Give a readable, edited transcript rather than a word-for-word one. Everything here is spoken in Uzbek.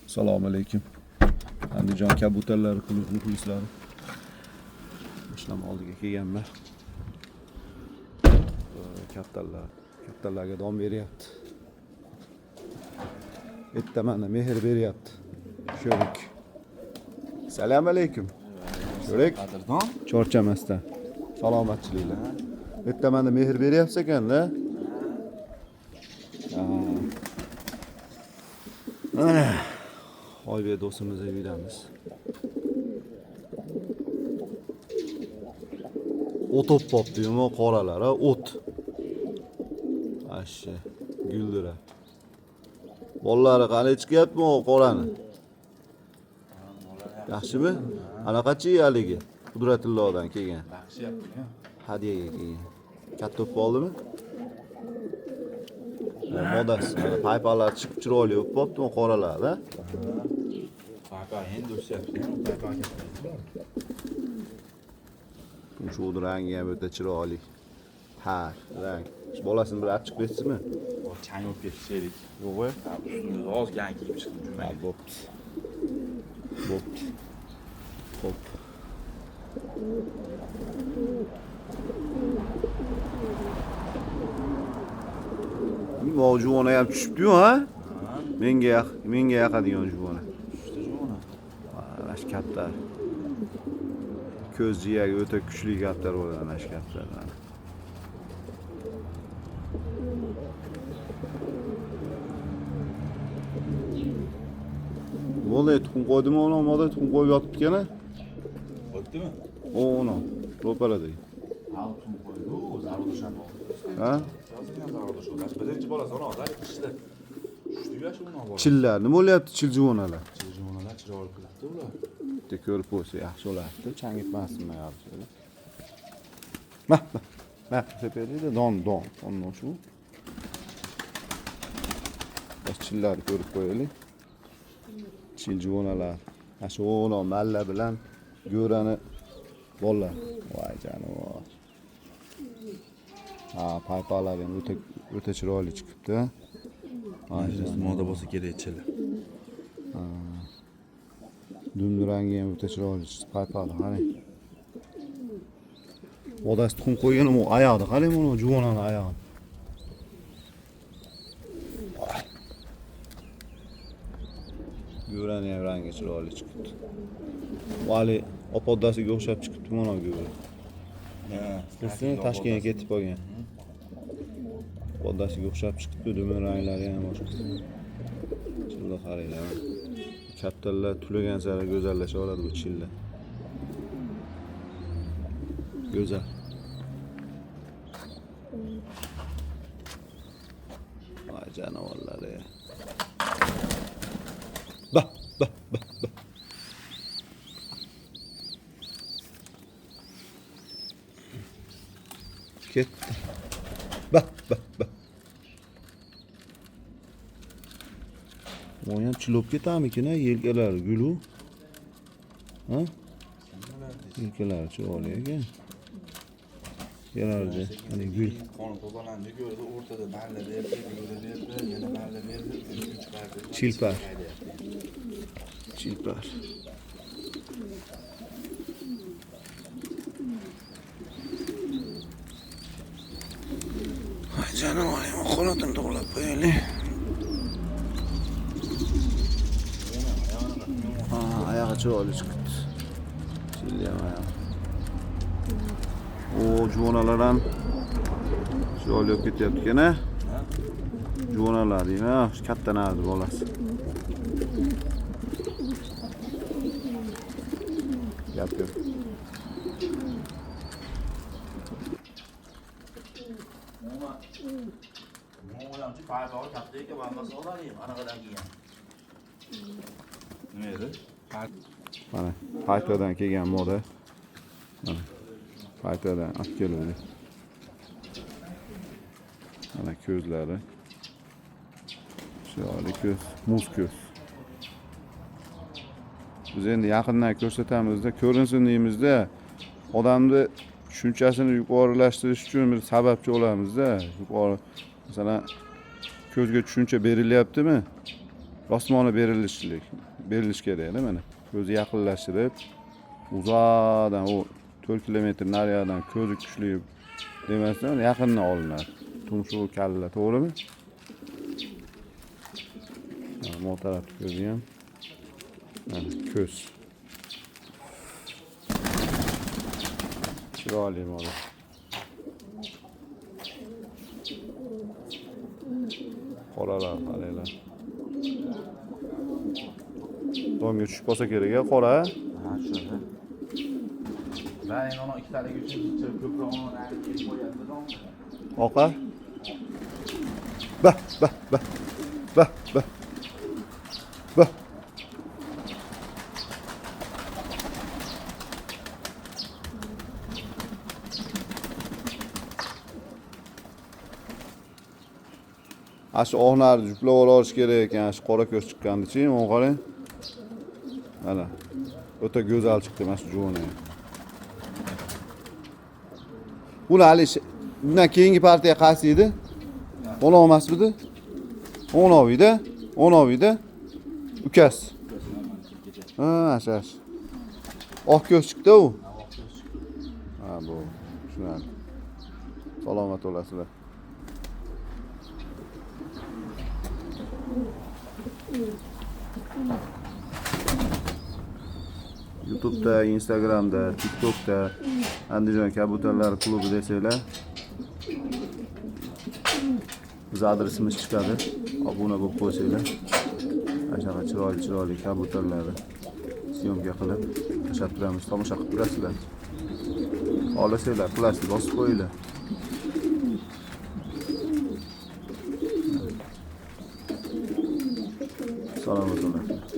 Assalomu alaykum. Andijon kabutarlari klubi muxlislari. Ishlama oldiga kelganman. Kaptarlar, kaptarlarga don beryapti. Bitta mana mehr beryapti. Sho'rik. Assalomu alaykum. Sho'rik. Qadrdon. Chorchamasdan. Salomatchiliklar. Bitta mana mehr beryapsiz ekanda. Mana Oybek do'stimizni uyidamiz. O't o'p popdi, yomon qoralar, ha, o't. Ashsha, guldira. Bolalari qani chiqyaptimi o qorani? Yaxshimi? Anaqachi haligi Qudratillodan kelgan. Yaxshi. Hadyaga kelgan. Katta o'p oldimi? Modasi, mana paypaqlar chiqib chiroyli o'p popdi, qoralar, ha? Paypaq endi o'syapti. Paypaq katta. Tumshug'ini rangi ham o'ta chiroyli. Har rang. Shu bolasini bir olib chiqib ketsinmi? Chang bo'lib ketdi sherik. Yo'q-e? Ustimiz ozgina kiyib chiqdim Ha, jumaga. bo'pti. Bo'pti. Xo'p. Bu juvona ham tushibdi-yu, ha? Menga yoqadigan juvona. Tushdi juvona. Mana shu kaptar. Ko'z jiyagi o'ta kuchli kaptar bo'ladi ana shu kaptar. Mana. Bo'ldi, tuxum qo'ydimi uni? Moda tuxum qo'yib yotibdi-ku. Qo'ydimi? O, uni. Ro'paradagi. Ha, tuxum qo'ydi. U zarodoshan bo'ldi. Ha? Zarodosh bo'ldi. Birinchi bolasi uni hozir qishda. Tushdi-yu shu uni bola. Chillar, nima bo'lyapti chil juvonalar? Chil juvonalar chiroyli qilibdi ular. Bitta ko'rib qo'ysa yaxshi bo'lardi. Changitmasin mayapti. Ma, ma. Ma, tepadida don, don. Ondan shu. Bas chillarni ko'rib qo'yaylik. Chil juvonalar. Mana shu o'g'lon malla bilan go'rani bolalar. Voy jonivor. Ha, paypaqlar ham o'ta o'ta chiroyli chiqibdi. Voy jonivor. Moda bo'lsa kerak chili. Dumni rangi ham o'ta chiroyli chiqdi. Paypaqni qarang. Modasi tuxum qo'ygan u oyog'ini qarang, uni juvonani oyog'ini. Go'rani ham rangi chiroyli chiqibdi. Vali opoddasiga o'xshab chiqibdi mana go'ra. Bilasizmi, Toshkentga ketib qolgan. Poddasiga o'xshab chiqibdi, dumi ranglari ham boshqa. Chilla qaranglar. Kaptarlar tulagan sari go'zallashaveradi bu chilla. Go'zal. Voy jonivorlar. Ba, ba, ba, ba. Ketdi. Ba, ba, ba. O ham chilib ketamikin, a, yelkalari gulu. Ha? Yelkalari chiroyli ekan. Kelardi. Mana gul. Qoni tozalandi, ko'rdi, o'rtada malla berdi, go'ra berdi, yana malla berdi, uchinchi chiqardi. Chilpar. Chilpar. Ay jonivor, qanotini to'g'rilab qo'yaylik. Ha, oyog'i chiroyli chiqibdi. Chilli ham oyog'i. O, juvonalar ham chiroyli bo'lib ketyapti ekan, a? Juvonalar deymi, shu katta nardi bolasi. Gap yo'q. Mo'g'ulamchi paypog'i katta ekan, hammasi olariyam, anaqadan kelgan. Nima edi? Mana paytadan kelgan moda. Mana paytadan olib keluvdi. Mana ko'zlari. Chiroyli ko'z, muz ko'z. Biz endi yaqindan ko'rsatamizda, ko'rinsin deymizda, odamni tushunchasini yuqorilashtirish uchun bir sababchi bo'lamizda. Yuqori, masalan, ko'zga tushuncha berilyaptimi? Rosmoni berilish kerakda mana. Ko'zi yaqinlashtirib, uzoqdan u 4 kilometr nariyoqdan ko'zi kuchli demasdan yaqindan olinadi. Tumshug'i kalla, to'g'rimi? Mana bu tarafni ko'zi ham. Mana ko'z. Chiroyli mol. Qoralar qaranglar. Donga tushib qolsa kerak, a qora. Ha, tushadi. Va endi ana ikkitaligi uchun ko'proq ona nari kelib qo'yapti donga. Oqa. Bah, bah, bah. Bah, bah. Bah. Ana shu oqnarni juplab olish kerak ekan, shu qora ko'z chiqqandichi, mana qarang. Mana. O'ta go'zal chiqdi mana shu juvona. Buni hali bundan keyingi partiya qaysi edi? 10 emasmidi? 10 edi. 10 edi. Ukasi. Ha, shu. Oq ko'z chiqdi u. Ha, bu tushunarli. Salomat bo'lasizlar. YouTube'da, Instagram'da, TikTok'da Andijon kabutarlar klubi desanglar biz adresimiz chiqadi. Obuna bo'lib qo'ysanglar, ana shunaqa chiroyli chiroyli kabutarlarni syomka qilib tashlab turamiz, tomosha qilib turasizlar. Xohlasanglar plastik bosib qo'yinglar. Salomat bo'ling.